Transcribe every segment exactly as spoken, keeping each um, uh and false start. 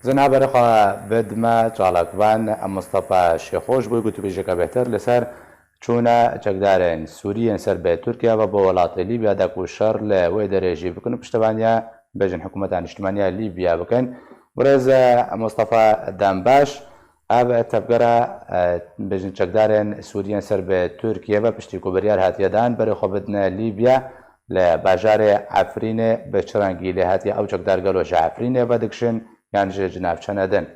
Zin haberê xwe bidime çalakvan Mustafa Şêxo ji bo ku tu bêjeka bêhtir li ser çûna çekdarên Sûriyên ser bi Tirkiye ve bo welatê Lîbya de ku şer li wê derê jî bikin û piştevaniya bêjin hikûmeta niştimaniya Lîbya bikin. Birêz Mustafa Dembaş, ev tevgera, e, bêjin çekdarên Sûriyên ser bi Tirkiye ve piştî ku biryar hatiye dan berê xwe bidine Lîbya, li bajarê Efrînê bi çi rengî lê hatiye? Ew çekdar gelo ji Efrînê ve dikişin yan ji, ji navçene din?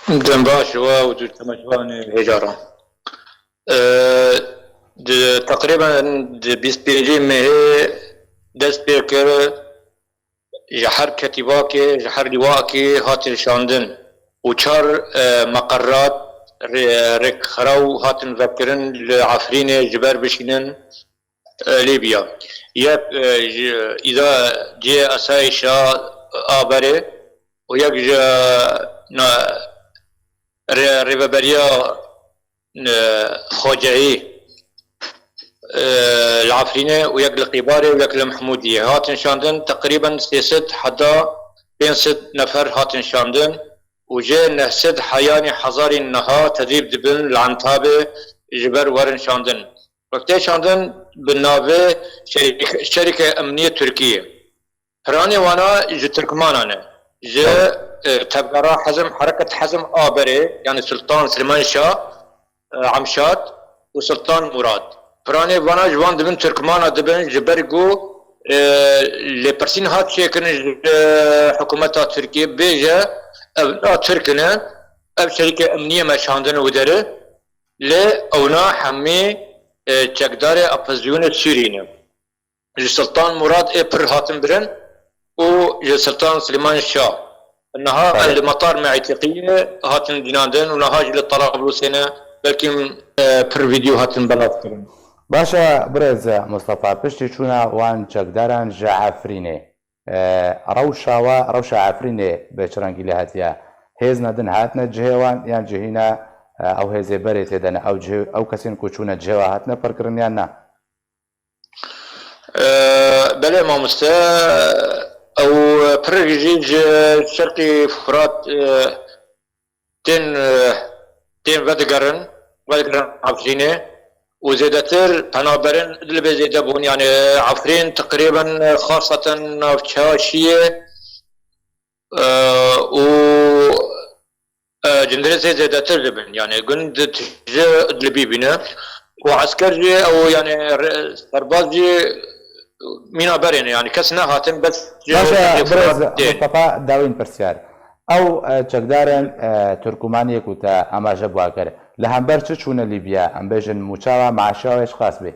Dem baş we û du temaşevanê hêja re. Ee, di, teqrîben di bîst pêncî mehê dest pê kir, ji her ketîbakê, ji her lîwakê hatin şandin û çar, e, meqerat rê-, rêkxiraw hatin vekirin li Efrînê ji ber bişînin, e, Lîbya. Yek, e, ji îda cihê esayîşa a berê û yek ji, e, na-, rê-, rêveberiya, e, xwecehî, e, li Efrînê û yek li Qîbarê û yek li Mihmûdiyê hatin şandin. Teqrîben sê sed heta pênc sed nefer hatin şandin û jê neh sed heyanî hezarî niha tedrîb dibin li Entabê ji ber werin şandin. Wek tê şandin bi navê şerîk-, şerîke emniyê Tirkiyê. Piranê wana ji Tirkmanan e. Ji, e, tevgera Hezm, Hereket Hezm a berê, yani Sultan Silêman Şah, e, Emşat û Sultan Murad. Piranê vana ji wan dibin Tirkmana dibin ji ber ku, e, lêpirsîn hat çêkirin ji, e, hikûmeta Tirkiyê bêje ev na Tirk in e, ev şerîke emniyê me şandin û deri lê ewna hemî, e, çekdarê opozisyonê Sûrî ne. Ji Sultan Murad ê pir hatin birin û ji Sultan Silêman Şah. Niha Belê. Li metar me Îtîqiyê hatin dînandin û niha jî li Tarablusê ne, belkî, e, pir vîdeo hatin belavkirin. Baş e, birêz Mustafa, piştî çûna wan çekdaran ji Efrînê, e, rewşa wa, rewşa Efrînê bi çi rengî lê hatiye? Hêzna din hatine cihê wan yan cihî ne, e, ew hêzê berê tê de ne, ew cihê, ew kesên ku çûne cihê wa hatine pirkirin yan na? Ee, belê mamoste, ew pir jî ji şerqî Furat, e, tên, e, tên vedigerin, vedigerin Efrînê û zêdetir penaberin Idlibê zêde bûn. Yani Efrîn teqrîben, e, xaseten navçeya Şiyê, e, û e, Cindirêsê zêdetir dibin. Yani gund tije Idlibî bîne. Û esker jî ew yani re-, serbaz jî mîna berê ne. Yani kes nehatin bes ji Baş e, şerqê Furat birêz tê. Mustafa, dawîn pirsyar. Ew, e, çekdarên, e, Tirkûmaniyê ku te amaje bi wa kir, li hember çi çûne Lîbya? Em bêjin mûça wa, maaşa wê çiqas bê?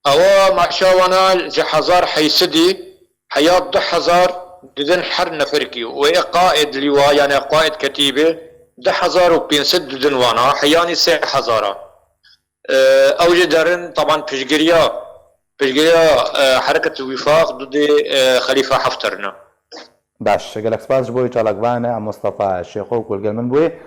Ewa maaşa wana ji hezar heysedî heya du hezar didin her neferkî û ê qaêd lîwa, yani qaêd ketîbê, du hezar û pênc sed didin wana, heyanî sê hezar a. E, ew jî derin, taban piştgiriya, piştgiriya, e, hereket Wîfaq dudê, e, Xelîfa Hefter ne. Baş, gelek spas ji bo çalakvan e, Mustafa Şêxo ku li gel min bûye.